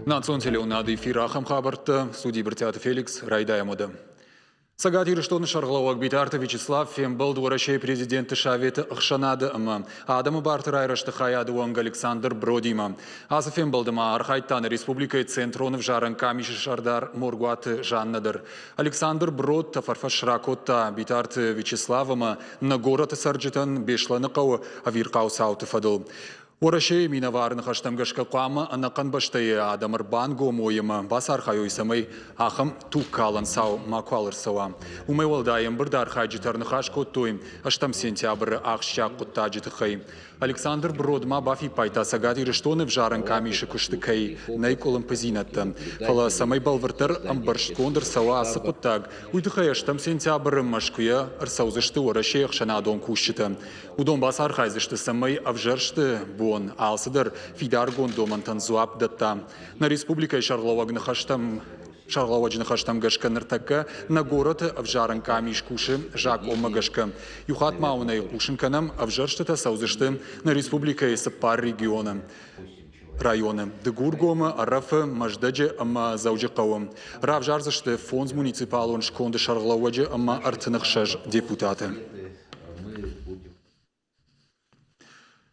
Национ телеуынады эфир ахӕм хабӕрттӕ. Студийы Брытъиаты Феликс, райдайӕм уӕдӕ. Цӕгат Ирыстоны сӕргълӕууӕг Битарты Вячеслав фембӕлд Уӕрӕсейы президенты Советы ӕхсӕнады ӕмӕ адӕмы барты райрӕзты хайады уӕнг Александр Бродимӕ. Ацы фембӕлды ма архайдта нӕ республикӕйы Центрон ӕвзарӕн къамисы сӕрдар Моргуаты Жаннӕ дӕр. Александр Брод тӕфӕрфӕс ракодта Битарты Вячеслав ӕмӕ нӕ горӕты цӕрджытӕн Беслӕны хъӕуы ӕвирхъау цауты фӕдыл. Уӕрӕсейы минӕвары ныхӕстӕм гӕсгӕ хъуамӕ ӕнӕхъӕн бӕстӕйы адӕм ӕрбангом уой ӕмӕ бацархайой, цӕмӕй ахӕм тугкалӕн цау макуал ӕрцӕуа. Уымӕй уӕлдай ӕмбырды архайджытӕ ӕрныхас кодтой ӕстӕм сентябры ахсджиаг хъуыддаджы тыххӕй. Александр Брод ма бафиппайдта, Цӕгат Ирыстоны ӕвзарӕн къамисы куысты кӕй нӕй къуылымпыдзинӕдтӕ. Фӕлӕ цӕмӕй бӕлвырддӕр ӕмбӕрстгонд ӕрцӕуа ацы хъуыддаг, уый тыххӕй ӕстӕм сентябры Мӕскуыйӕ ӕрцӕудзысты Уӕрӕсейы ӕхсӕнадон кусджытӕ. Уыдон бацархайдзысты, цӕмӕй ӕвзӕрсты бон алцыдӕр фидаргонд домӕнтӕн дзуапп дӕтта. Нӕ республикӕйы сӕргълӕууӕг ныхӕстӕм Сӕргълӕууӕджы ныхӕстӕм гӕсгӕ ныртӕккӕ нӕ горӕты ӕвзарӕн къамис кусы закъонмӕ гӕсгӕ. Иу хатт ма уын ӕй хъусын кӕнӕм, ӕвзӕрстытӕ цӕудзысты нӕ республикӕйы цыппар регионы районы Дыгургомы, Ӕрӕфы, Мӕздӕджы ӕмӕ Дзӕуджыхъӕуы. Равзардзысты фондз муниципалон сконды сӕргълӕууӕджы ӕмӕ 36 депутаты.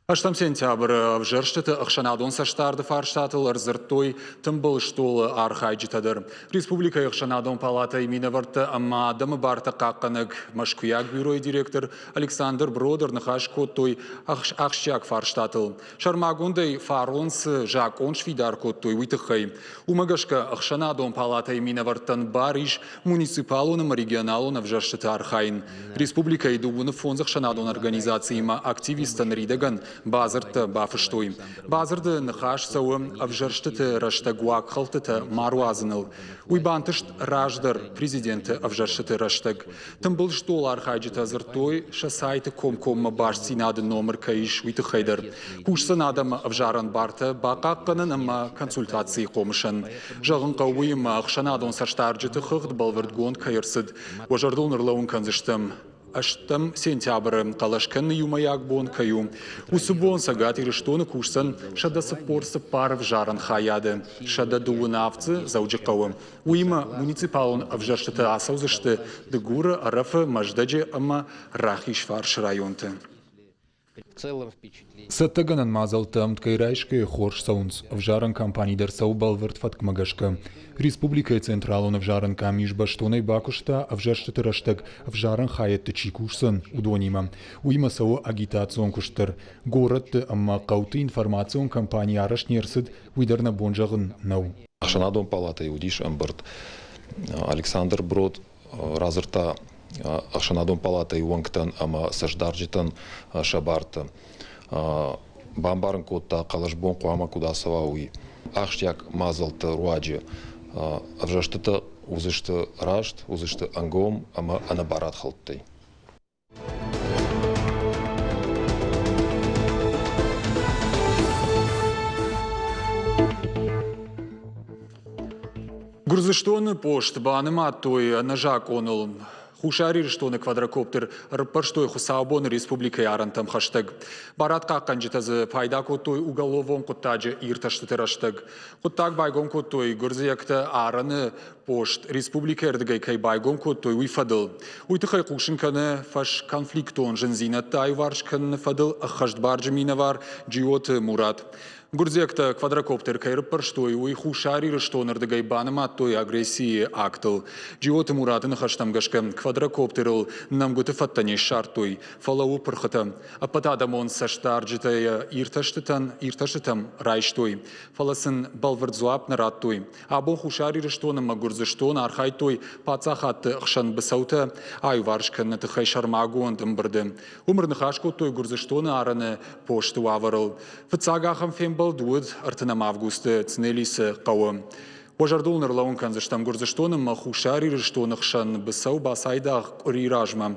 Ӕстӕм сентябры ӕвзӕрстыты ӕхсӕнадон цӕстдарды фарстатыл ӕрдзырдтой тымбыл стъолы архайджытӕ дӕр. Республикӕйы ӕхсӕнадон палатӕйы минӕвӕрттӕ ӕмӕ адӕмы бартӕ хъахъхъӕнӕг Мӕскуыйаг бюройы директор Александр Бродер ныхас кодтой ахсджиаг фарстатыл. Сӕрмагондӕй фарон цы закъон сфидар кодтой, уый тыххӕй. Уымӕ гӕсгӕ ӕхсӕнадон палатӕйы минӕвӕрттӕн бар ис муниципалон ӕмӕ регионалон ӕвзӕрстыты архайын. Республикӕйы дыууыны фондз ӕхсӕнадон организациимӕ активисттӕ ныридӕгӕн бадзырдтӕ бафыстой. Бадзырды ныхас цӕуы ӕвзӕрстыты рӕстӕг уагхӕлдтытӕ ма руадзыныл. Уый бантыст раздӕр президенты ӕвзӕрстыты рӕстӕг. Тымбыл стъол архайджытӕ дзырдтой, сӕ сайты комкоммӕ бастдзинады номыр кӕй ис, уый тыххӕй дӕр. Кусдзӕн адӕмы ӕвзарӕн бартӕ бахъахъхъӕнын ӕмӕ консультацийы хъомысӕн. Зӕгъын хъӕуы уыимӕ, ӕхсӕнадон цӕстдарджыты хыгъд бӕлвырдгонд кӕй ӕрцыд. Уӕ зӕрдыл ныр кӕндзыстӕм, ӕстӕм сентябры хъӕлӕс кӕныны иумӕйаг бон кӕй у. Уыцы бон Цӕгат Ирыстоны кусдзӕн 144 ӕвзарӕн хайады, 127 дзы Дзӕуджыхъӕуы. Уыимӕ муниципалон ӕвзӕрстытӕ ацӕудзысты Дыгуры, Ӕрӕфы, Мӕздӕджы ӕмӕ Рахизфарсы районты. Цӕттӕгӕнӕн мадзӕлттӕ ӕмткӕй райсгӕйӕ хорз цӕуынц. Ӕвзарӕн кампани дӕр цӕуы бӕлвырд фӕткмӕ гӕсгӕ. Республикӕйы Централон ӕвзарӕн къамис бӕстонӕй бакуыста, ӕвзӕрстыты рӕстӕг ӕвзарӕн хайӕдты чи кусдзӕн, уыдонимӕ. Уыимӕ цӕуы агитацион куыст дӕр. Горӕтты ӕмӕ хъӕуты информацион кампани арӕзт не рцыд, уый дӕр нӕ бон зӕгъын нӕу. Ӕхсӕнадон палатӕйы уыдис ӕмбырд. Александр Брод радзырдта ӕхсӕнадон палатӕйы уӕнгтӕн ӕмӕ цӕстдарджытӕн сӕ бартӕ. Бамбарын кодта, хъӕлӕсбон хъуамӕ куыд ацӕуа, уый. Ахсджиаг мадзӕлтты руаджы ӕвзӕрстытӕ уыдзысты раст, уыдзысты ӕнгом ӕмӕ ӕнӕбарадхӕлдтӕй. Гуырдзыстоны пост банымадтой ӕнӕзакъоныл. Хуссар Ирыстоны квадрокоптер ӕрыппӕрстой хуыцаубоны республикӕйы арӕнтӕм хӕстӕг. Барадхъахъхъӕнджытӕ дзы пайда кодтой уголовон хъуыддаджы иртӕстыты рӕстӕг. Хъуыддаг байгом кодтой гуырдзиӕгтӕ арӕны пост республикӕйы рдыгӕй кӕй байгом кодтой, уый фӕдыл. Уый тыххӕй хъусын кӕны фӕсконфликтон зындзинӕдтӕ аиуварс кӕныны фӕдыл ӕххӕстбарджын минӕвар Джиоты Мурат. Гуырдзиӕгтӕ квадрокоптер кӕй рыппӕрстой, уый Хуссар Ирыстоны рдыгӕй банымадтой агрессийы актыл. Джиоты Мураты ныхӕстӕм гӕсгӕ, квадрокоптерыл нӕмгуыты фӕдтӕ не ссардтой, фӕлӕ у пырхытӕ. Ӕппӕтадӕмон цӕстдарджытӕ йӕ иртӕстытӕн иртӕстытӕм райстой, фӕлӕ сын бӕлвырд дзуапп нӕ радтой. Абон Хуссар Ирыстон ӕмӕ Гуырдзыстон архайдтой паддзахадты хсӕн быцӕутӕ аиуварс кӕныны тыххӕй сӕрмагонд ӕмбырды. Уым ӕрныхас кодтой Гуырдзыстоны арӕны посты уавӕрыл. Фыццаг ахӕм фембӕлд уыд 30 августы Цнелисы хъӕуы. Уӕ зӕрдыл ныр кӕндзыстӕм Гуырдзыстон ӕмӕ Хуссар Ирыстоны хсӕн быцӕу бацайдагъ къуыри размӕ.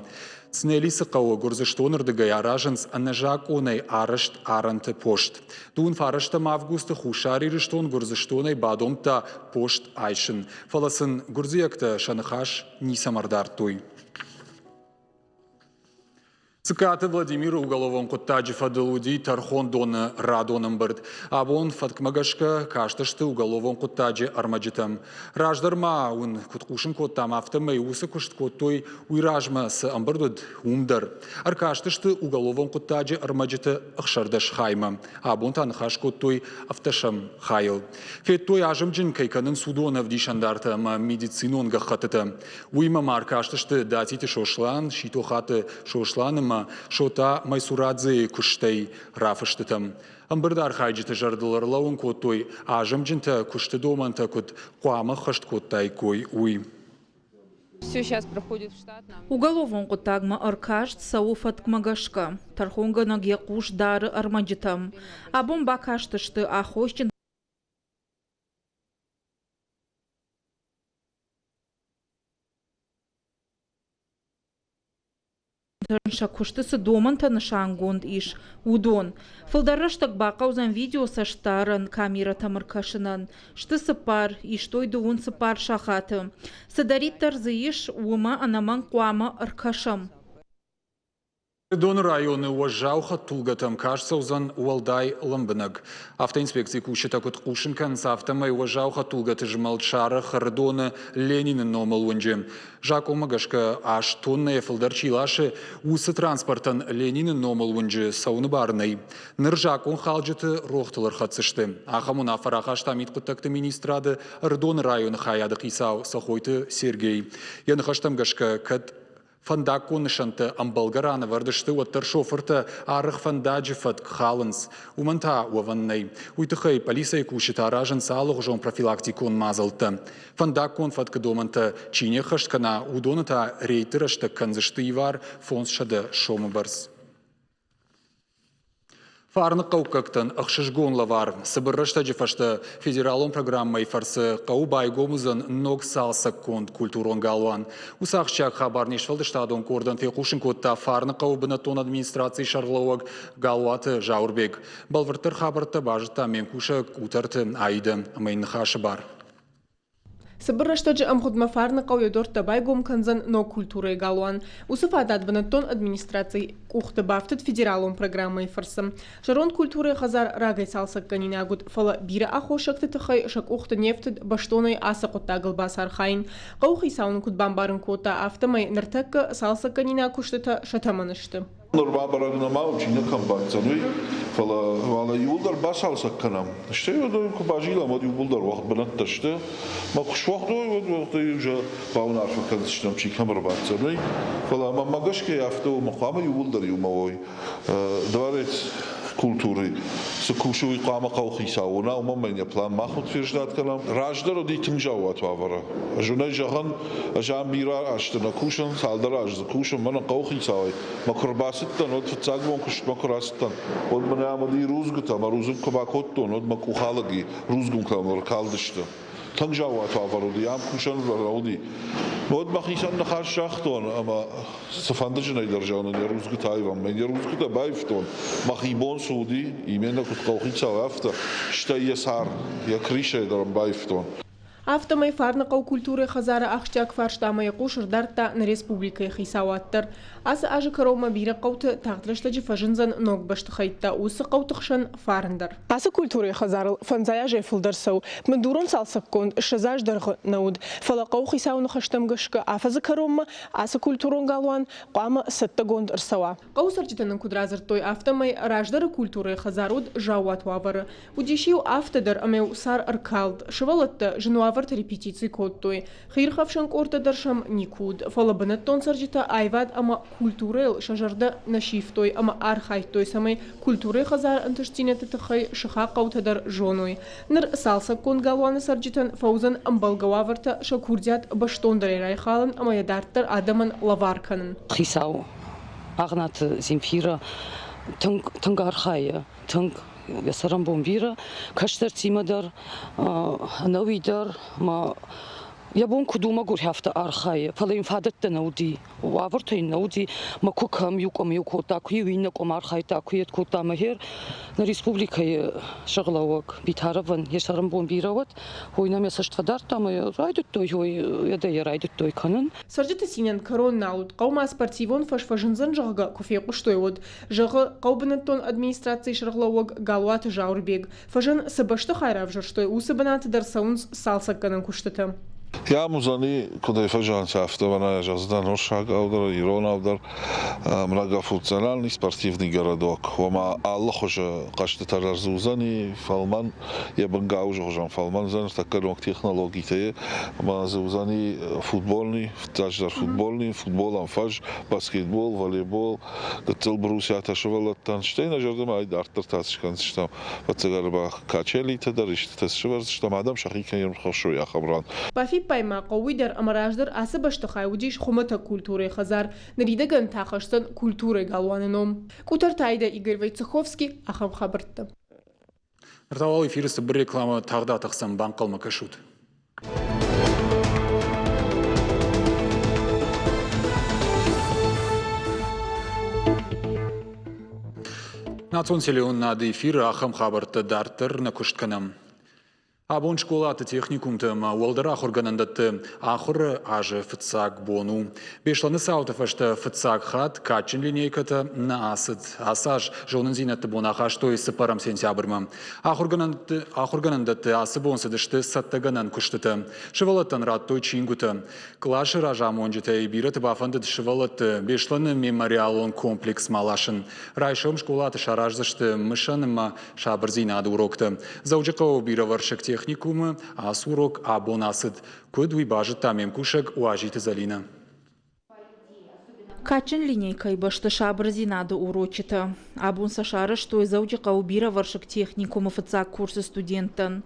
Цнелисы хъӕуы Гуырдзыстоны рдыгӕй аразынц ӕнӕзакъонӕй арӕзт арӕнты пост. Дыууын фарӕстӕм августы Хуссар Ирыстон Гуырдзыстонӕй бадомдта пост айсын, фӕлӕ сын гуырдзиӕгтӕ сӕ ныхас ницӕмӕ ӕрдардтой. Цыкаты Владимиры уголовон хъуыддаджы фӕдыл уыди тӕрхондоны радон ӕмбырд. Абон фӕткмӕ гӕсгӕ кастысты уголовон хъуыддаджы ӕрмӕджытӕм. Раздӕр ма уын куыд хъусын кодтам, афтӕмӕй уыцы куыст кодтой уый размӕ цы ӕмбырд уыд, уым дӕр. Ӕркастысты уголовон хъуыддаджы ӕрмӕджыты 16 хаймӕ. Абон та ныхас кодтой ӕвддӕсӕм хайыл. Федтой, азымджын кӕй кӕнынц уыдоны ӕвдисӕндартӕ ӕмӕ медицинон гӕххӕттытӕ. Уыимӕ ма ӕркастысты Датиты Сослан, Ситохаты Сослан ӕмӕ Шота Майсурадзейы куыстӕй рафыстытӕм. Ӕмбырды архайджыты зӕрдыл ӕрлӕууын кодтой, азымджынтӕ куысты домӕнтӕ куыд хъуамӕ ӕххӕст кодтаиккой, уый. Уголовон хъуыддагмӕ ӕркаст цӕуы фӕткмӕ гӕсгӕ. Тӕрхонгӕнӕг йӕ хъус дары ӕрмӕджытӕм. Абон бакастысты аххосджын сӕ куысты цы домӕнтӕ нысангонд ис, уыдон. Фылдӕр рӕстӕг бахъӕудзӕн видеоцӕстдарӕн камерӕтӕм ӕркӕсынӕн. Сты цыппар, истой 24 сахаты. Цыдӕриддӕр дзы ис, уымӕ ӕнӕмӕнг хъуамӕ ӕркӕсӕм. Доны районы уӕззау хӕдтулгӕтӕм каст цӕудзӕн уӕлдай лӕмбынӕг. Автоинспекцийы кусджытӕ куыд хъусын кӕнынц, афтӕмӕй уӕззау хӕдтулгӕты змӕлд сарӕх Ӕрыдоны Ленины номыл уынджы. Закъонмӕ гӕсгӕ аст тоннӕйӕ фылдӕр чи ласы, уыцы транспортӕн Ленины номыл уынджы цӕуыны бар нӕй. Ныр закъонхалджыты рохтыл ӕрхӕцдзысты. Ахӕм уынаффӕ рахаста мидхъуыддӕгты министрады Ӕрыдоны районы хайады хицау Цӕхойты Сергей. Йӕ ныхӕстӕм гӕсгӕ, кӕд фӕндаггон нысӕнттӕ ӕмбӕлгӕ ран ӕвӕрд сты, уӕддӕр шофыртӕ арӕх фӕндаджы фӕтк халынц. Уымӕн та уӕвӕн нӕй. Уый тыххӕй пъӕлицӕйы кусджытӕ аразынц алыгъуызон профилактикон мадзӕлттӕ. Фӕндаггон фӕткы домӕнтӕ чи не ххӕст кӕна, уыдоны та рейдты рӕстӕг кӕндзысты ивар 500 сомы бӕрц. Фарныхъӕуккӕгтӕн ӕхсызгон лӕвар. Цыбыр рӕстӕджы фӕстӕ федералон программӕйы фӕрцы хъӕуы байгом уыдзӕн ног цалцӕггонд культурон галуан. Уыцы ахсджиаг хабар не сфӕлдыстадон къордӕн фехъусын кодта Фарныхъӕуы бынӕттон администрацийы сӕргълӕууӕг Галуаты Зауырбег. Бӕлвырддӕр хабӕрттӕ базыдта ме мкусӕг Къутӕрты Аидӕ ӕмӕ йын ныхасы бар. Цыбыр рӕстӕджы ӕмгъуыдмӕ Фарныхъӕу йӕ дуӕрттӕ байгом кӕндзӕн ног культурӕйы галуан. Уыцы фадат бынӕттон администрацийы къухты бафтыд федералон программӕйы фӕрцы. Зӕронд культурӕйы хӕдзар рагӕй цалцӕггӕнинаг уыд, фӕлӕ бирӕ аххосӕгты тыххӕй сӕ къухты не фтыд бӕстонӕй ацы хъуыддагыл бацархайын. Хъӕуыхицау нын куыд бамбарын кодта, афтӕмӕй ныртӕккӕ цалцӕггӕнинаг куыстытӕ сӕ тӕмӕны сты. Нырма бӕрӕг нӕма у, чи нӕ кӕм баддзӕн, уый, фӕлӕ уал иууылдӕр бацалцӕг кӕнӕм. Стӕй уӕд куы базилӕм, уӕд иууылдӕр уӕгъд бынӕттӕ сты. Мӕ куы суӕгъд уой, уӕд уӕгъдӕй уже бауынаффӕ кӕндзыстӕм, чи кӕм ӕрбаддзӕн, уый. Фӕлӕ мӕнмӕ гӕсгӕ афтӕ у, ӕмӕ хъуамӕ иууылдӕр иумӕ уой. Дворец культуры цы кусы, уый хъуамӕ хъӕуыхицау уына, уымӕн ӕмӕ йын йӕ план мах утверждать кӕнӕм. Раздӕр уыди тынг заууат уавӕры. Ӕз уын ӕй зӕгъын, ӕз ам бирӕ азты нӕ кусын, цалдӕр азы дзы кусын, мӕнӕ хъӕуыхицауӕй. Мӕ куы рбацыдтӕн, уӕд фыццаг бон куыстмӕ куы рацыдтӕн, уӕд мын ам уыди рудзгуытӕ, мӕ рудзынг куы бакодтон, уӕд мӕ къухалӕги рудзгуынтӕм ӕркалдысты. Тынг заууат уавӕр уыди, ам кусӕн уыди. Уӕд мӕхицӕн ныхас загътон ӕмӕ цыфӕнды зынӕй дӕр зӕгъын, йӕ рудзгуытӕ аивӕм. Мӕ йӕ рудзгуытӕ баивтон, мӕхи бон цы уыди, именно куыд хъӕуыхицау, афтӕ, стӕй йӕ цар, йӕ крышӕйы дӕр ын баивтон. Афтӕмӕй Фарныхъӕу культурӕйы хӕдзары ахсджиаг фарстамӕ йӕ хъус ӕрдардта нӕ республикӕйы хицауад дӕр. Ацы азы кӕронмӕ бирӕ хъӕуты тагъд рӕстӕджы фӕзындзӕн ног бӕстыхӕйттӕ, уыцы хъӕуты хсӕн фарн дӕр. Ацы культурӕйы хӕдзарыл фӕндзай азӕй фылдӕр цӕуы. Бындурон цалцӕггонд 20 азы дӕргъы нӕ уыд. Фӕлӕ хъӕуыхицауы ныхӕстӕм гӕсгӕ афӕдзы кӕронмӕ ацы культурон галуан хъуамӕ цӕттӕгонд ӕрцӕуа. Хъӕуы цӕрджытӕ нын куыд радзырдтой, афтӕмӕй раздӕры культурӕйы хӕдзар уыд заууат уавӕры. Уыдис-иу афтӕ дӕр, ӕмӕ-иу цар ӕркалд. Сывӕллӕттӕ зын уавӕрты репетици кодтой. Хиирхӕфсӕн къордтӕ дӕр сӕм никуы уыд, фӕлӕ бынӕттон цӕрджытӕ аивад ӕмӕ культурӕйыл сӕ зӕрдӕ нӕ сивтой ӕмӕ архайдтой, цӕмӕй культурӕйы хӕдзары ӕнтыстдзинӕдты тыххӕй сыхаг хъӕутӕ дӕр зоной. Ныр цалцӕггонд галуаны цӕрджытӕн фӕуыдзӕн ӕмбӕлгӕ уавӕртӕ сӕ курдиат бӕстондӕрӕй райхалын ӕмӕ йӕ дарддӕр адӕмӕн лӕвар кӕнын. Хицау Агънаты Земфира тынг, тынг архайы, тынг йӕ цӕрӕнбон бирӕ, кӕстӕртимӕ дӕр, ӕнӕуи дӕр ӕмӕ Йӕ бон куыд у мӕгуыр, афтӕ архайы, фӕлӕ йын фадӕттӕ нӕ уыди, уавӕртӕ йын нӕ уыди, мӕ куы кӕм иу къуым иу кодта, куы-иу иннӕ къуым архайдта, куы йед кодта мӕ гъер нӕ республикӕйы сӕргълӕууӕг Битаровӕн йӕ цӕрӕнбон бирӕ уӕд, ой нӕм йӕ цӕст фӕдардта ӕмӕ райдыдтой, ой, йӕ йӕ райдыдтой кӕнын. Цӕрджыты цинӕн кӕрон нал уыд, хъӕумӕ спортивон фӕз фӕзындзӕн, зӕгъгӕ, куы фехъуыстой, уӕд, зӕгъы хъӕу бынӕттон администрацийы сӕргълӕууӕг Галуаты Зауырбег. Фӕзын цы бӕстыхай равзӕрстой, уыцы бынаты дӕр цӕуынц цалцӕггӕнӕн куыстытӕ. Йӕм уыдзӕни, куыд ӕй фӕзӕгъынц, афтӕ мӕнӕ зӕгъдзынӕн уырыссагау дӕр, иронау дӕр, многофункциональный спортивный городок, ома алы хуызы хъӕзтытӕ дӕр дзы уыдзӕни, фӕлмӕн, йӕ бын гауызы хуызӕн фӕлмӕн уыдзӕн, ныртӕккӕ ног технологитӕ ӕмӕ дзы уыдзӕни футбольный, фыццаджыдӕр футбольный, футболӕн фӕз, баскетбол, волейбол, гыццыл брусятӕ сывӕллӕттӕн, стӕй нӕ зӕрдӕмӕ ай дарддӕр та цы скӕндзыстӕм, ӕцӕгӕр ба качелитӕ дӕр истытӕ сӕвӕрдзыстӕм, адӕм сӕхи кӕй ӕрхӕссой ахӕм ран. Бафиппай ма хъӕуы уый дӕр, ӕмӕ раздӕр ацы бӕстыхай уыдис хуымӕтӕг культурӕйы хӕдзар, ныридӕгӕн та хӕсдзӕн культурӕйы галуаны ном. Къутӕрты Айдӕ, Игорь Войцеховский, ахӕм хабӕрттӕ. Ныр та уал эфиры цыбыр рекламӕ тагъд атӕхдзӕн, банхъӕлмӕ кӕсут. Национ телеуынынады эфиры ахӕм хабӕрттӕ дарддӕр нӕ куыст кӕнӕм. Абон скъолаты, техникумты ӕмӕ уӕлдӕр ахуыргӕнӕндӕтты ахуыры азы фыццаг бон у. Беслӕны цауты фӕстӕ фыццаг хатт кадджын линейкӕтӕ нӕ ацыд. Ацы аз зонындзинӕдты бон ахастой цыппӕрӕм сентябрьмӕ. Ахуыргӕнӕндӕтты ацы бон цыдысты цӕттӕгӕнӕн куыстытӕ. Сывӕллӕттӕн радтой чингуытӕ. Къласы разамонджытӕй бирӕты бафӕндыд сывӕллӕтты Беслӕны мемориалон комплексмӕ ласын. Райсом скъолаты сараздзысты мысӕн ӕмӕ сабырдзинады уроктӕ. Дзӕуджыхъӕуы бирӕвӕрсыг техникумы ацы урок абон ацыд. Куыд, уый базыдта ме мкусӕг Уазиты Зӕлинӕ. Кадджын линейкӕйы бӕсты сабырдзинады урочытӕ. Абон сӕ сарӕзтой Дзӕуджыхъӕуы бирӕвӕрсыг техникумы фыццаг курсы студенттӕн.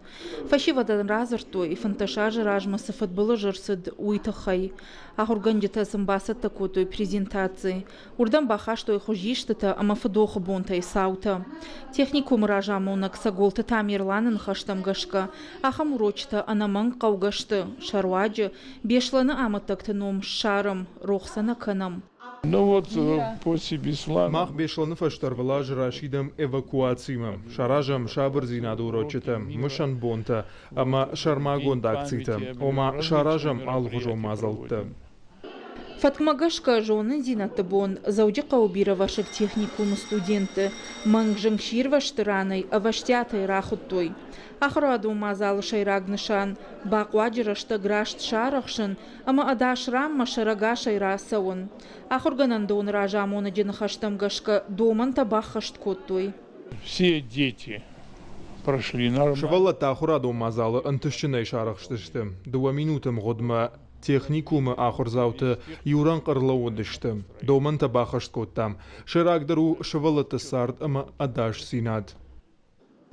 Фӕсивӕдӕн радзырдтой, 15 азы размӕ цы фыдбылыз ӕрцыд, уый тыххӕй. Ахуыргӕнджытӕ сын бацӕттӕ кодтой презентаци. Уырдӕм бахастой хуызистытӕ ӕмӕ фыдохы бонтӕй цаутӕ. Техникумы разамонӕг Цӕголты Тамерланы ныхӕстӕм гӕсгӕ, ахӕм урочытӕ ӕнӕмӕнг хъӕугӕ сты, сӕ руаджы Беслӕны амӕттӕгты ном ссарӕм, рох сӕ нӕ кӕнӕм. Ну вот после Беслана. Мах Беслӕны фӕстӕ ӕрвылаз расидӕм эвакуацимӕ, саразӕм сабырдзинады урочытӕ, мысӕн бонтӕ ӕмӕ сӕрмагонд акцитӕ, ома саразӕм алыгъуызон мадзӕлттӕ. Фӕткмӕ гӕсгӕ зонындзинӕдты бон Дзӕуджыхъӕуы бирӕвӕрсыг техникумы студентты мӕнг зынгсирвӕзты ранӕй ӕвӕстиатӕй рахуыдтой. Ахуырадон мадзалы сӕйраг нысан – бахъуаджы рӕстӕг раст сарӕхсын ӕмӕ ӕдас ранмӕ сӕрӕгасӕй рацӕуын. Ахуыргӕнӕндоны разамонӕджы ныхӕстӕм гӕсгӕ домӕнтӕ баххӕст кодтой. Все дети прошли нормально. Сывӕллӕттӕ ахуырадон мадзалы ӕнтыстджынӕй сарӕхстысты. Дыууӕ минуты мгъуыдмӕ техникумы ахуырдзаутӕ иу рӕнхъ ӕрлӕууыдысты. Домӕнтӕ баххӕст кодтам. Сӕйрагдӕр у сывӕллӕтты цард ӕмӕ ӕдасдзинад.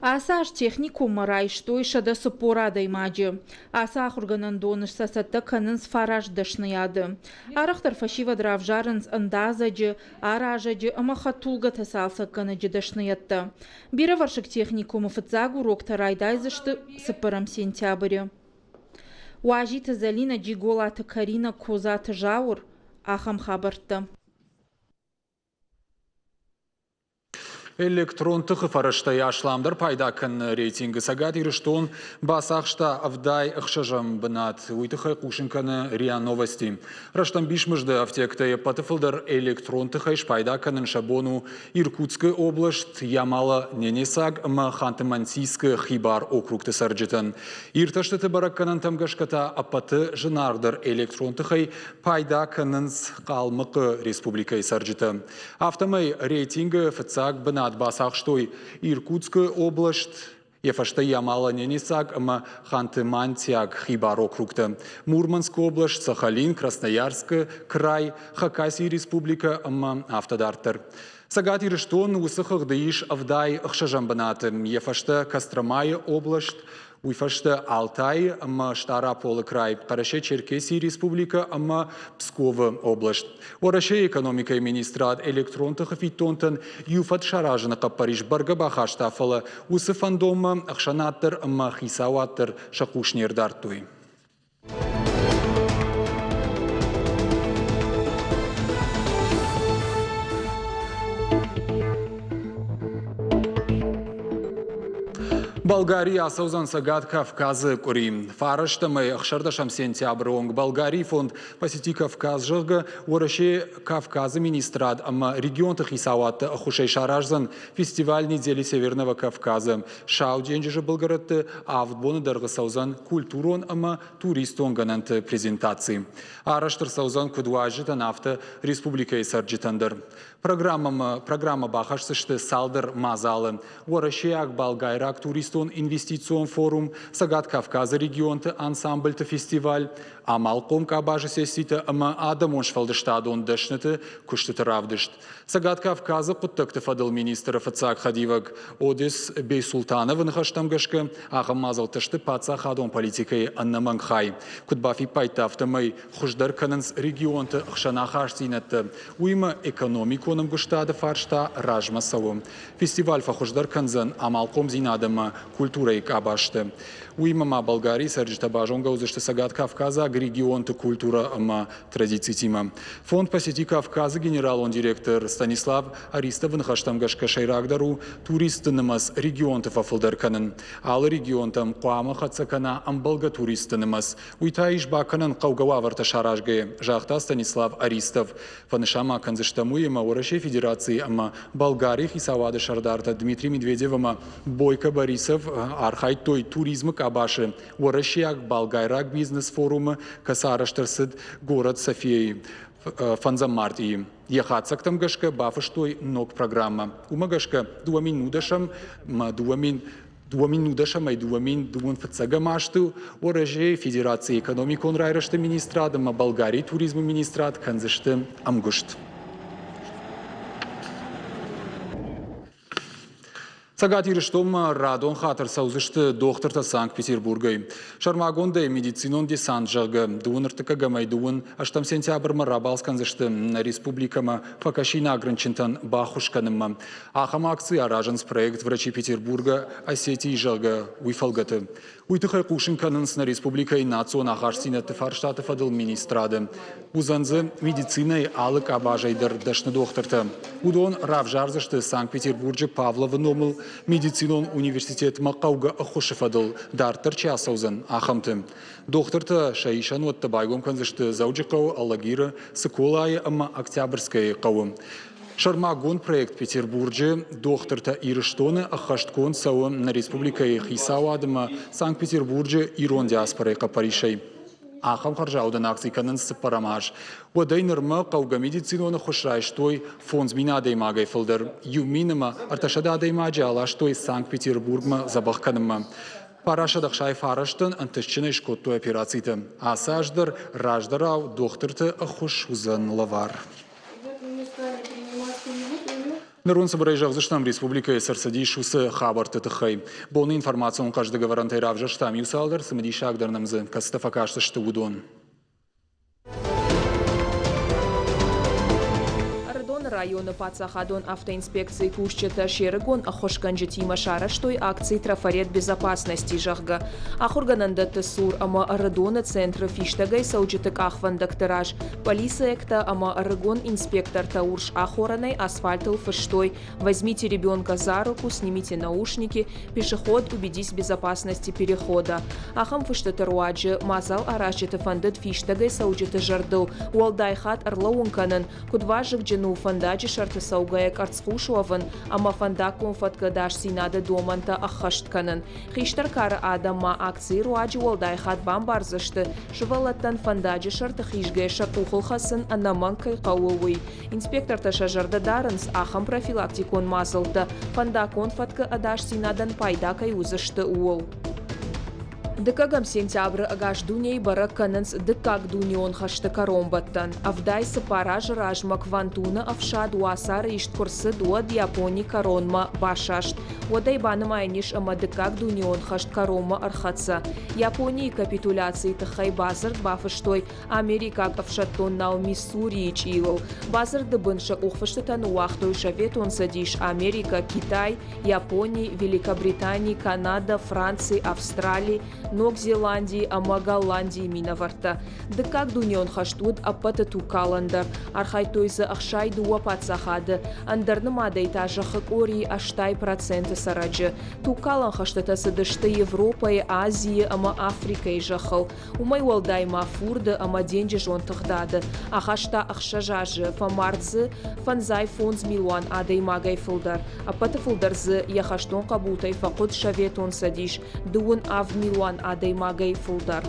Ацы аз техникуммӕ райстой 140 адӕймаджы. Ацы ахуыргӕнӕндоны сӕ цӕттӕ кӕнынц фараст дӕсныйады. Арӕхдӕр фӕсивӕд равзарынц ӕндадзӕджы, аразӕджы ӕмӕ хӕдтулгӕтӕ цалцӕггӕнӕджы дӕсныйӕдтӕ. Бирӕвӕрсыг техникумы фыццаг уроктӕ райдайдзысты цыппӕрӕм сентябры. Уазиты Зӕлинӕ, Джиголаты Каринӕ, Козаты Зауыр. Ахӕм хабӕрттӕ. Электрон тыхы фӕрӕзтӕй асламдӕр пайда кӕныны рейтингы Цӕгат Ирыстон бацахста 76-ӕм бынат. Уый тыххӕй хъусын кӕны РИА Новости. Рӕстӕмбисмызды афтектӕй ӕппӕты фылдӕр электрон тыхӕй спайда кӕнын сӕ бон у Иркутскы област, Ямало-Ненецаг ӕмӕ Ханты-Мансийскы хибар округты цӕрджытӕн. Иртӕстыты бӕрӕггӕнӕнтӕм гӕсгӕ та ӕппӕты зынаргъдӕр электрон тыхӕй пайда кӕнынц Хъалмыхъы республикӕйы цӕрджытӕ. Афтӕмӕй рейтингы фыццаг бынат бацахстой Иркутскы област, йӕ фӕстӕ Ямало-Ненецаг ӕмӕ Ханты-Мансиаг хибар округтӕ, Мурманскы област, Сахалин, Красноярскы край, Хакасийы республикӕ ӕмӕ афтӕ дарддӕр. Цӕгат Ирыстон уыцы хыгъды ис 76-ӕм бынаты, йӕ фӕстӕ Костромайы област, Уый фӕстӕ Алтайы ӕмӕ Стъараполы край, Хъӕрӕсе-Черкесийы республикӕ ӕмӕ Псковы област. Уӕрӕсейы экономикӕйы министрад электрон тыхы фиддонтӕн иу фӕд саразыны хъӕппӕрис бӕргӕ бахаста, фӕлӕ уыцы фӕндонмӕ ӕхсӕнад дӕр ӕмӕ хицауад дӕр сӕ хъус не рдардтой. Болгарийы ацӕудзӕн Цӕгат Кавказы къуыри. Фарӕстӕмӕй 16 сентябры онг Болгарийы фонд «Посети Кавказ», зӕгъгӕ, Уӕрӕсе Кавказы министрад ӕмӕ регионты хицауадты ӕххуысӕй сараздзӕн фестиваль «Недели Северного Кавказа». Сау денджызы былгӕрӕтты авд боны дӕргъы цӕудзӕн культурон ӕмӕ туристон гӕнӕнты презентаци. Арӕзт ӕрцӕудзӕн куыд уазджытӕн, афтӕ республикӕйы цӕрджытӕн дӕр. Программӕмӕ программӕ бахӕсдзысты цалдӕр мадзалы. Уӕрӕсейаг-болгайраг туристон инвестицион форум, Цӕгат Кавказы регионты ансамбльты фестиваль, амалхъом къабазы сесситӕ ӕмӕ адӕмон сфӕлдыстадон дӕсныты куыстыты равдыст. Цӕгат Кавказы хъуыддӕгты фӕдыл министры фыццаг хӕдивӕг Одес Бейсултановы ныхӕстӕм гӕсгӕ, ахӕм мадзӕлттӕ сты паддзахадон политикӕйы ӕнӕмӕнг хай. Куыд бафиппайдта, афтӕмӕй хуыздӕр кӕнынц регионты хсӕн ахастдзинӕдтӕ, уыимӕ экономикон ӕмгуыстады фарста размӕ цӕуы. Фестиваль фӕхуыздӕр кӕндзӕн амалхъомдзинад ӕмӕ культурӕйы къабӕзты. Уыимӕ ма Болгарийы цӕрджытӕ базонгӕ уыдзысты цӕгаткавказаг регионты культурӕ ӕмӕ традицитимӕ. Фонд «Посети Кавказ»-ы генералон директор Станислав Аристовы ныхӕстӕм гӕсгӕ сӕйрагдӕр у туристты нымӕц регионты фӕфылдӕр кӕнын. Алы регионтӕм хъуамӕ хӕццӕ кӕна ӕмбӕлгӕ туристты нымӕц. Уый та ис бакӕнӕн хъӕугӕ уавӕртӕ саразгӕйӕ, загъта Станислав Аристов. Фӕнысан ма кӕндзыстӕм уый, ӕмӕ Уӕрӕсейы Федерацийы ӕмӕ Болгарийы хицауады сӕрдартӕ Дмитрий Медведев ӕмӕ Бойко Борисов архайдтой туризмы къабазы уӕрӕсейаг-болгайраг бизнес-форумы, кӕцы арӕзт ӕрцыд горӕт Софияйы фӕндзӕм мартъийы. Йӕ хатдзӕгтӕм гӕсгӕ бафыстой ног программӕ. Уымӕ гӕсгӕ 2010 ӕмӕ 2010-ӕй 2021 азты Уӕрӕсейы Федерацийы экономикон райрӕзты министрад ӕмӕ Болгарийы туризмы министрад кӕндзысты ӕмгуыст. Цӕгат Ирыстонмӕ радон хатт ӕрцӕудзысты дохтыртӕ Санкт-Петербургӕй. Сӕрмагондӕй медицинон десант, зӕгъгӕ, дыууын ӕртыккӕгӕмӕй дыууын ӕстӕм сентябрмӕ рабалц кӕндзысты нӕ республикӕмӕ фӕкӕсинаг рынчынтӕн баххуыс кӕнынмӕ. Ахӕм акци аразынц проект «Врачи Петербурга Осетии», зӕгъгӕ, уый фӕлгӕты. Уый тыххӕй хъусын кӕнынц нӕ республикӕйы национ ахастдзинӕдты фарстаты фӕдыл министрады. Уыдзӕн дзы медицинӕйы алы къабазӕй дӕр дӕсны дохтыртӕ. Уыдон равзардзысты Санкт-Петербурджы Павловы номыл медицинон университетмӕ хъӕугӕ ӕххуысы фӕдыл дарддӕр чи ацӕудзӕн, ахӕмты. Дохтыртӕ сӕ исӕнуӕттӕ байгом кӕндзысты Дзӕуджыхъӕуы, Алагиры, Цыколайы ӕмӕ Октябрьскӕйы хъӕуы. Сӕрмагонд проект Петербурджы дохтыртӕ Ирыстоны ӕххӕстгонд цӕуы нӕ республикӕйы хицауад ӕмӕ Санкт-Петербурджы ирон диаспорӕйы хъӕппӕрисӕй. Ахӕм хӕрзаудӕн акци кӕнынц цыппӕрӕм аз. Уӕдӕй нырмӕ хъӕугӕ медицинон ӕххуыс райстой 5000 адӕймагӕй фылдӕр. 1000 ӕмӕ 300 адӕймаджы аластой Санкт-Петербургмӕ дзӕбӕх кӕнынмӕ. Парасадӕхсай фарӕстӕн ӕнтыстджынӕй скодтой операцитӕ. Ацы аз дӕр раздӕрау дохтырты ӕххуыс уыдзӕн лӕвар. Ныр уын цыбырӕй зӕгъдзыстӕм республикӕйы цы ӕрцыдис, уыцы хабӕртты тыххӕй. Боны информацион хъӕздыг ӕвӕрӕнтӕй равзӕрстам иу цалдӕр цымыдисагдӕр нӕм дзы, кӕцытӕ фӕкастысты, уыдон. Ӕрыдоны районы паддзахадон автоинспекцийы кусджытӕ се рыгон ӕххуысгӕнджытимӕ сарӕзтой акци «Трафарет безопасности», зӕгъгӕ. Ахуыргӕнӕндӕтты цур ӕмӕ Ӕрыдоны центры фистӕгӕй цӕуджыты къахвӕндӕгты раз Полицейӕгтӕ ӕмӕ ӕрыгон инспектортӕ урс ахорӕнӕй асфальтыл фыстой «Возьмите ребенка за руку, снимите наушники, пешеход, убедись в безопасности перехода». Ахӕм фыстыты руаджы мадзал аразджыты фӕндыд фистӕгӕй цӕуджыты зӕрдыл уӕлдай хатт ӕрлӕууын кӕнын, куыд вазыгджын у фӕндаджы сӕрты цӕугӕйӕ къӕрцхъус уӕвын ӕмӕ фӕндаггон фӕткы ӕдасдзинады домӕнтӕ ӕххӕст кӕнын. Хистӕр кары адӕм ма акцийы руаджы уӕлдай хатт бамбардзысты, Сывӕллӕттӕн фӕндаджы сӕрты хизгӕйӕ сӕ къухыл хӕцын ӕнӕмӕнг кӕй хъӕуы, уый. Инспектортӕ сӕ зӕрдӕ дарынц, ахӕм профилактикон мадзӕлттӕ фӕндаггон фӕткы ӕдасдзинадӕн пайда кӕй уыдзысты, ууыл. Дыккӕгӕм сентябры ӕгас дунейы бӕрӕг кӕнынц Дыккаг дунеон хӕсты кӕронбӕттӕн. 74 азы размӕ Квантуны ӕфсад уацары ист куы рцыд, уӕд Япони кӕронмӕ басаст. Уӕдӕй банымайӕн ис ӕмӕ Дыккаг дунеон хӕст кӕронмӕ ӕрхӕццӕ. Японийы капитуляцийы тыххӕй бадзырд бафыстой америкаг ӕфсӕддон нау Миссурийы чъилыл. Бадзырды бын сӕ къухфыстытӕ ныууагътой Советон Цӕдис, Америкӕ, Китай, Япони, Великобритани, Канадӕ, Франци, Австрали, Ног Зеландийы ӕмӕ Голландийы минӕвӕрттӕ. Дыккаг дунеон хӕст уыд ӕппӕты тугкалӕндӕр. Архайдтой дзы 62 паддзахады, ӕндӕр нымадӕй та зӕххы къорийы 80% цӕрӕджы. Тугкалӕн хӕстытӕ цыдысты Европӕйы, Азийы ӕмӕ Африкӕйы зӕххыл. Уымӕй уӕлдай ма фурды ӕмӕ денджызон тыгъдады ахаста ӕхсӕз азы, фӕмард дзы 55 милуан адӕймагӕй фылдӕр. Ӕппӕты фылдӕр дзы йӕ хӕстон хъӕбултӕй фӕхъуыд Советон Цӕдис, дыууын авд милуан адӕймагӕй фылдӕр.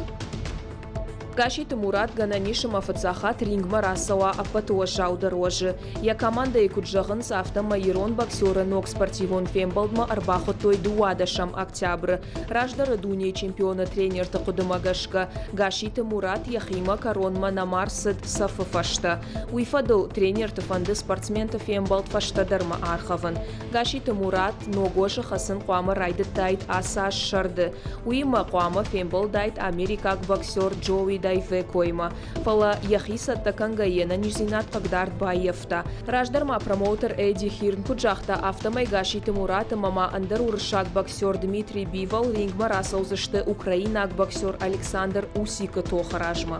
Гасситы Мурат гӕнӕн ис ӕмӕ фыццаг хатт рингмӕ рацӕуа ӕппӕты уӕззаудӕр уӕзы. Йӕ командӕйы куыд зӕгъынц, афтӕмӕй ирон боксеры ног спортивон фембӕлдмӕ ӕрбахуыдтой дыууадӕсӕм октябры. Раздӕры дунейы чемпионы тренерты хъуыдымӕ гӕсгӕ, Гасситы Мурат йӕхимӕ кӕронмӕ нӕма рцыд цӕфы фӕстӕ. Уый фӕдыл тренерты фӕнды спортсменты фембӕлд фӕстӕдӕрмӕ аргъӕвын. Гасситы Мурат ног уӕзы хӕцын хъуамӕ райдыдтаид ацы аз сӕрды. Уыимӕ хъуамӕ фембӕлдаид америкаг боксер Джоуи Дайвекоимӕ. Фӕлӕ йӕхи цӕттӕ кӕнгӕ йе нӕниздзинад хъыгдард баййӕфта. Раздӕр ма промоутер Эдди Хирн куыд загъта, афтӕмӕй Гасситы Мурат ӕмӕ ма ӕндӕр уырыссаг боксер Дмитрий Бивол рингмӕ рацӕудзысты украинаг боксер Александр Усикы тохы размӕ.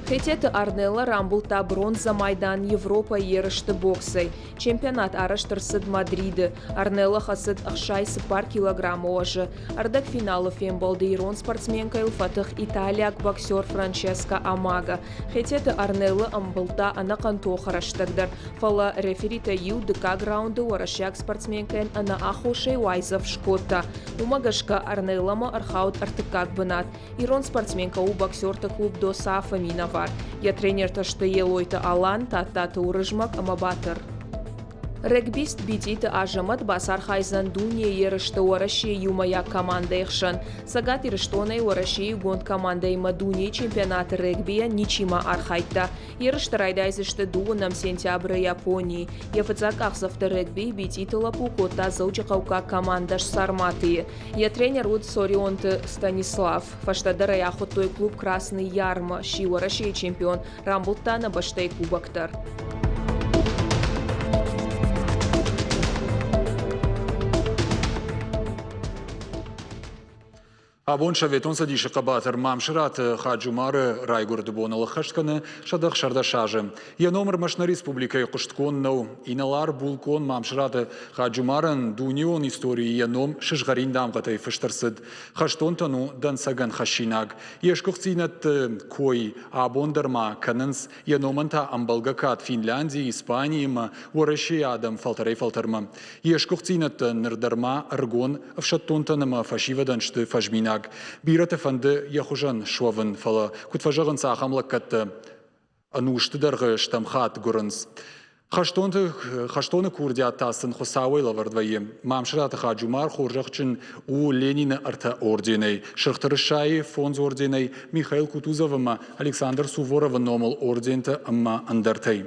Хететы Арнелла рамбылдта бронзӕ майдан Европӕйы ерысты боксӕй. Чемпионат арӕзт ӕрцыд Мадриды. Арнелла хӕцыд 64 килограммы уӕзы. Ӕрдӕгфиналы фембӕлды ирон спортсменкӕйыл фӕтых италиаг боксер Франческо Амага. Хететы Арнеллы ӕмбылдта ӕнӕхъӕн тохы рӕстӕг дӕр, фӕлӕ реферитӕ иу дыккаг раунды уӕрӕсейаг спортсменкӕйӕн ӕнӕаххосӕй уайдзӕф скодта. Уымӕ гӕсгӕ Арнелламӕ ӕрхауд ӕртыккаг бынат. Ирон спортсменкӕ у боксерты клуб ДОСАФ-ы минӕвар. Йӕ тренертӕ сты Елойты Алан, Тадтаты Уырызмӕг ӕмӕ Батыр. Регбист Бититы Азӕмӕт бацархайдзӕн дунейы ерысты Уӕрӕсейы иумӕйаг командӕйы хсӕн. Цӕгат Ирыстонӕй Уӕрӕсейы иугонд командӕимӕ дунейы чемпионаты регбийӕ ничима архайдта. Ерысты райдайдзысты дыууынӕм сентябры Японийы. Йӕ фыццаг къахдзӕфты регбийы Бититы лӕппу кодта дзӕуджыхъӕуккаг командӕ Сарматы-йы. Йӕ тренер уыд Цорионты Станислав. Фӕстӕдӕр ӕй ахуыдтой клуб Красный Яр-мӕ, сси Уӕрӕсейы чемпион, рамбылдта нӕ бӕстӕйы кубок дӕр. Абон Советон Цӕдисы хъӕбатыр Мамсыраты Хаджумары райгуырды боныл ӕххӕст кӕны 116 азы. Йӕ ном ӕрмӕст нӕ республикӕйы хъуыстгонд нӕу. Инӕлар булкъон Мамсыраты Хаджумарӕн дунеон историйы йӕ ном сызгъӕрин дамгъӕтӕй фыст ӕрцыд. Хӕстонтӕн у дӕнцӕгӕн хӕссинаг. Йе сгуыхтдзинӕдты кой абон дӕр ма кӕнынц, йӕ номӕн та ӕмбӕлгӕ кад Финляндийы, Испанийы ӕмӕ Уӕрӕсейы адӕм фӕлтӕрӕй-фӕлтӕрмӕ. Йе сгуыхтдзинӕдтӕ ныр дӕр ма ӕрыгон ӕфсӕддонтӕн ӕмӕ фӕсивӕдӕн сты фӕзминаг. Бирӕты фӕнды йӕ хуызӕн суӕвын, фӕлӕ, куыд фӕзӕгъынц, ахӕм лӕггӕдтӕ ӕнусты дӕргъы стӕм хатт гуырынц. Хӕстонты, хӕстоны курдиат та сын Хуыцауӕй лӕвӕрд вӕййы. Мамсыраты Хаджумар хорзӕхджын у Ленины ӕртӕ орденӕй, Сырх Тырысайы фондз орденӕй, Михаил Кутузов ӕмӕ Александр Суворовы номыл ордентӕ ӕмӕ ӕндӕртӕй.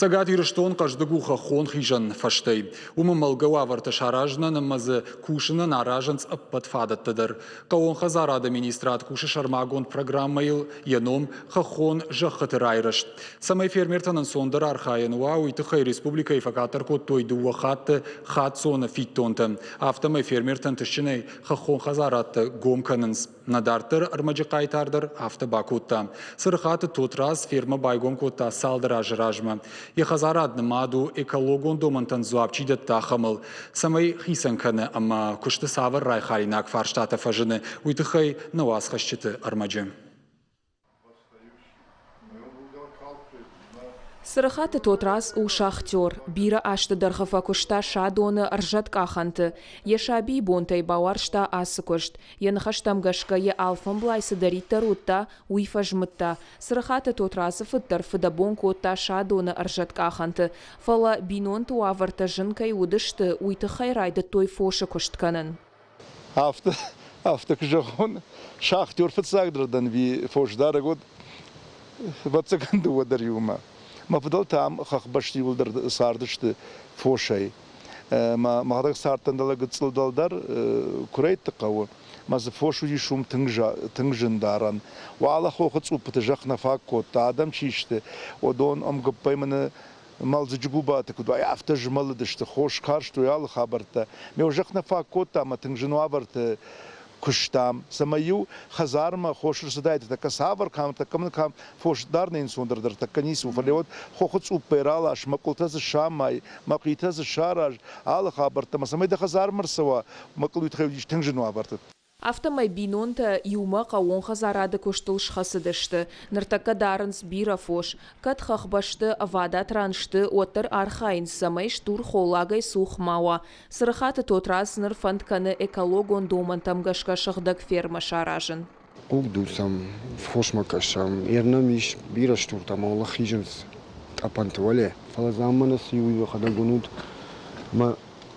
Цӕгат Ирыстон хъӕздыг у хӕххон хизӕн фӕзтӕй. Уым ӕмбӕлгӕ уавӕртӕ саразынӕн ӕмӕ дзы кусынӕн аразынц ӕппӕт фадӕттӕ дӕр. Хъӕууон хӕдзарады министрад кусы сӕрмагонд программӕйыл, йӕ ном «Хӕххон зӕххыты райрӕзт». Цӕмӕй фермертӕн ӕнцондӕр архайӕн уа, уый тыххӕй республикӕйы фӕкъаддӕр кодтой дыууӕ хатты хаццоны фиддонтӕ. Афтӕмӕй фермертӕн тысджынӕй хӕххон хӕдзарадтӕ гом кӕнынц. Нӕ дарддӕр ӕрмӕджы хъайтар дӕр афтӕ бакодта. Цырыхаты Тотрадз фермӕ байгом кодта цалдӕр азы размӕ. Йӕ хӕдзарад нымад у экологон домӕнтӕн дзуапп чи дӕтты, ахӕмыл. Цӕмӕй хицӕн кӕны ӕмӕ куысты цавӕр райхалинаг фарстатӕ фӕзыны, уый тыххӕй нӕ уацхӕсджыты ӕрмӕджы. Цырыхаты Тотрадз у шахтер. Бирӕ азты дӕргъы фӕкуыста Садоны ӕрзӕткъахӕнты. Йӕ сабийы бонтӕй бауарзта ацы куыст. Йӕ ныхӕстӕм гӕсгӕ йӕ алфӕмблай цыдӕриддӕр уыдта, уый фӕзмыдта. Цырыхаты Тотрадзы фыд дӕр фыдӕбон кодта Садоны ӕрзӕткъахӕнты. Фӕлӕ бинонты уавӕртӕ зын кӕй уыдысты, уый тыххӕй райдыдтой фосы куыст кӕнын. Афтӕ, афтӕ куы зӕгъон, шахтер фыццагдӕр дӕн ӕви фосдарӕг уыд, ӕвӕццӕгӕн дыууӕ дӕр иумӕ. Мӕ фыдӕлтӕ ам хӕхбӕсты иууылдӕр цардысты фосӕй. Мӕ мӕхӕдӕг цардтӕн дӕлӕ гыццыл дӕлдӕр Куырӕйтты хъӕуы. Мӕ дзы фос уыдис уым тынг, тынг зын дарӕн. Уӕлӕ хохы цъуппыты зӕхх нӕ фаг кодта, адӕм чи сты, уыдон ӕмгуыппӕй мын Мӕлдзыджы губаты куыд уай, афтӕ змӕлыдысты, хос карстой алы хабӕрттӕ. Ме зӕхх нӕ фаг кодта ӕмӕ тынг зын уавӕрты куыстам, цӕмӕй-иу хӕдзармӕ хос ӕрцыдаид, тӕккӕ цавӕр кӕм, тӕккӕ мын кӕм фос дӕр не нцондӕр дӕр тӕккӕ ницы у, фӕлӕ уӕд хохы цъуппӕй ралас, мӕкъуылтӕ дзы самай, мӕхъитӕ дзы сараз, алы хабӕрттӕ ӕмӕ цӕмӕй дӕ хӕдзармӕ ӕрцӕуа, мӕкъуыл уый тыххӕй уыдис тынг зын уавӕрты. Афтӕмӕй бинонтӕ иумӕ хъӕууонхӕдзарады куыстыл схӕцыдысты. Ныртӕккӕ дарынц бирӕ фос. Кӕд хӕхбӕсты ӕвадат ран сты, уӕддӕр архайынц, цӕмӕй стур холлагӕй цух ма уа. Цырыхаты Тотрадз ныр фӕнд кӕны экологон домӕнтӕм гӕсгӕ сыгъдӕг фермӕ саразын. Хъуг дуцӕм, фосмӕ кӕсӕм. Ӕрнӕм ис бирӕ стуртӕ ӕмӕ уӕлӕ хизынц тъӕпӕнты уӕле. Фӕлӕ заммана цы иу йӕхӕдӕг уынут, мӕ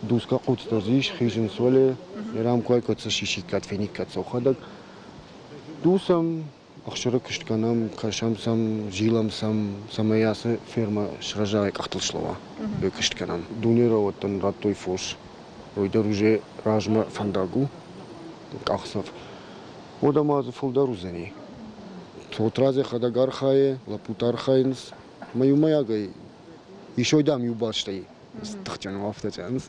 Дуцгӕ хъуцтӕ дзы ис, хизынц уӕле, ерам куы кӕд сӕ сисиккат, фениккат сӕхӕдӕг. Дуцӕм, ӕхсыры куыст кӕнӕм, кӕсӕм сӕм, зилӕм сӕм, цӕмӕй ацы фермӕ сырӕза, къӕхтыл слӕуа, уый куыст кӕнӕм. Дуне рӕуӕдтӕн радтой фос, уый дӕр уже размӕ фӕндаг у, къахдзӕф. Уӕдӕ ма дзы фылдӕр уыдзӕни. Тотрадз йӕхӕдӕг архайы, лӕппутӕ архайынц, ӕмӕ иумӕйагӕй исой, дам, иу бӕстӕй тыхджын у, афтӕ зӕгъынц.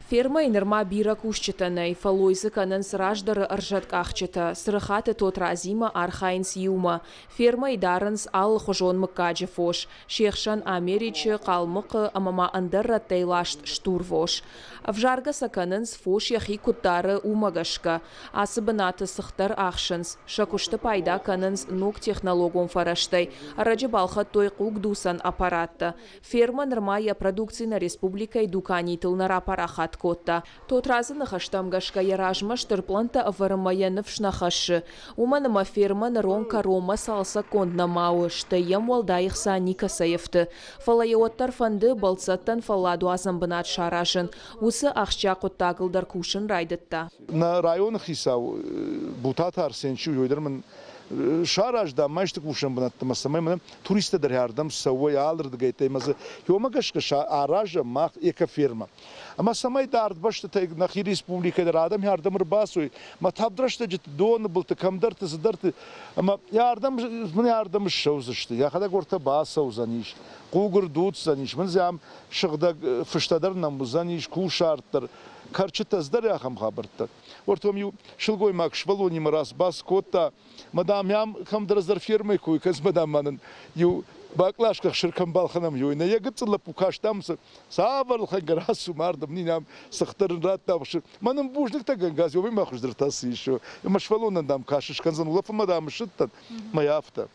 Фермӕйы нырма бирӕ кусджытӕ нӕй, фӕллой дзы кӕнынц раздӕры ӕрзӕткъахджытӕ, Цырыхаты Тотрадзимӕ архайынц иумӕ. Фермӕйы дарынц алыхуызон мыггаджы фос, се хсӕн Америчы, Хъалмыхъы ӕмӕ ма ӕндӕр рӕттӕй ласт стурвос. Ӕвзаргӕ сӕ кӕнынц, фос йӕхи куыд дары, уымӕ гӕсгӕ. Ацы бынаты цыхт дӕр ахсынц, сӕ куысты пайда кӕнынц ног технологон фӕрӕзтӕй, ӕрӕджы балхӕдтой хъугдуцӕн аппараттӕ. Фермӕ нырма йӕ продукци нӕ республикӕйы дуканитыл нӕ рапарахат кодта. Тотрадзы ныхӕстӕм гӕсгӕ йӕ размӕ стыр пълӕнттӕ ӕвӕрынмӕ йӕ ныфс нӕ хӕссы. Уымӕн ӕмӕ фермӕ ныронг кӕронмӕ цалцӕггонд нӕма у, стӕй йӕм уӕлдай ӕхца никӕцӕй ӕфты. Фӕлӕ йӕ уӕддӕр фӕнды бӕлццӕттӕн фӕлладуадзӕн бынат саразын. Уыцы ахсджиаг хъуыддагыл дӕр кусын райдыдта. Нӕ районы хицау Бутаты Арсен чи у, уый дӕр мын сараз, дам, ма исты кусӕн бынӕттӕ, цӕмӕй мӕнӕ туристтӕ дӕр ардӕм цӕуой алырдыгӕйттӕй ӕмӕ дзы уымӕ гӕсгӕ аразӕм мах экофермӕ. Ӕмӕ цӕмӕй дард бӕстӕтӕй нӕхи республикӕйы дӕр адӕм ардӕм ӕрбацой, мӕ тӕвд рӕстӕджыты доны былты кӕмдӕрты цыдӕрты ӕмӕ ардӕм мын ардӕм ссӕудзысты, йӕхӕдӕг уӕртӕ бацӕудзӕнис, хъуг ӕрдуцдзӕнис, мын дзы ам сыгъдӕг фыстӕ дӕр нӕм уыдзӕнис, кусарт дӕр, кӕрчытӕ дӕр ахӕм хабӕрттӕ. Уӕртӕ иу сылгоймаг сывӕллонимӕ рацбац кодта, мадам ям кӕмдӕр ӕздӕр фермӕйы кой кӕнынц, мадам ма нын иу баклашкӕ хсыр кӕм балхӕнӕм, иу нӕ йӕ гыццыл лӕппу кастам, цавӕр лхӕнгӕ рацу мардым, нин ам цыхтӕр ын радта хсыр. Мӕ нын бузныгтӕгӕнгӕ уымӕй ма хуыздӕр та цы ис. Ӕмӕ сывӕллонӕн дам кас скӕндзӕн, улӕфынмӕ дам ссыдтӕн, мӕ афтӕ.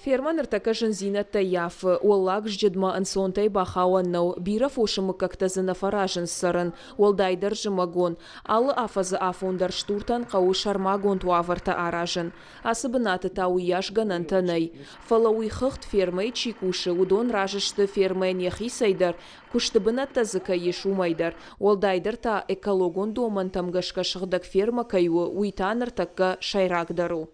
Фермӕ ныртӕккӕ зындзинӕдтӕ ййафы, уӕллаг зджыдмӕ ӕнцонтӕй бахауӕн нӕу, бирӕ фосы мыггӕгтӕ дзы нӕ фӕразынц цӕрын, уӕлдайдӕр зымӕгон. Алы афӕдзы афон дӕр стуртӕн хъӕуы сӕрмагонд уавӕртӕ аразын. Ацы бынаты та уыйас гӕнӕнтӕ нӕй. Фӕлӕ уый хыгъд фермӕйы чи кусы, уыдон разы сты фермӕйӕн йӕхицӕй дӕр, куысты бынӕттӕ дзы кӕй ис, уымӕй дӕр. Уӕлдайдӕр та экологон домӕнтӕм гӕсгӕ сыгъдӕг фермӕ кӕй у, уый та ныртӕккӕ сӕйрагдӕр у.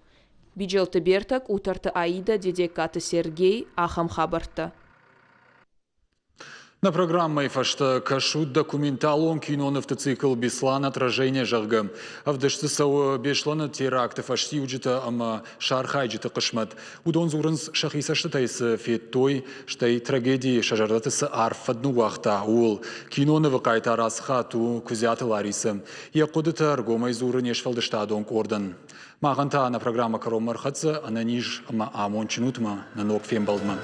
Биджелты Бертӕ, Къутӕрты Аидӕ, Дедегкаты Сергей, ахӕм хабӕрттӕ. Нӕ программӕйы фӕстӕ кӕсут документалон кинонывты цикл «Беслан. Отражение», зӕгъгӕ. Ӕвдыст дзы цӕуы Беслӕны теракты фӕстиуджытӕ ӕмӕ сӕ архайджыты хъысмӕт. Уыдон дзурынц, сӕхи цӕстытӕй цы федтой, стӕй трагедийы сӕ зӕрдӕты цы арф фӕд ныууагъта, ууыл. Кинонывы хъайтар ацы хатт у Куыдзиаты Ларисӕ. Йӕ хъуыдытӕ ӕргомӕй дзуры не сфӕлдыстадон къордӕн. Махӕн та нӕ программӕ кӕронмӕ ӕрхӕццӕ ӕнӕниз ӕмӕ амондджын ут ӕмӕ нӕ ног фембӕлдмӕ.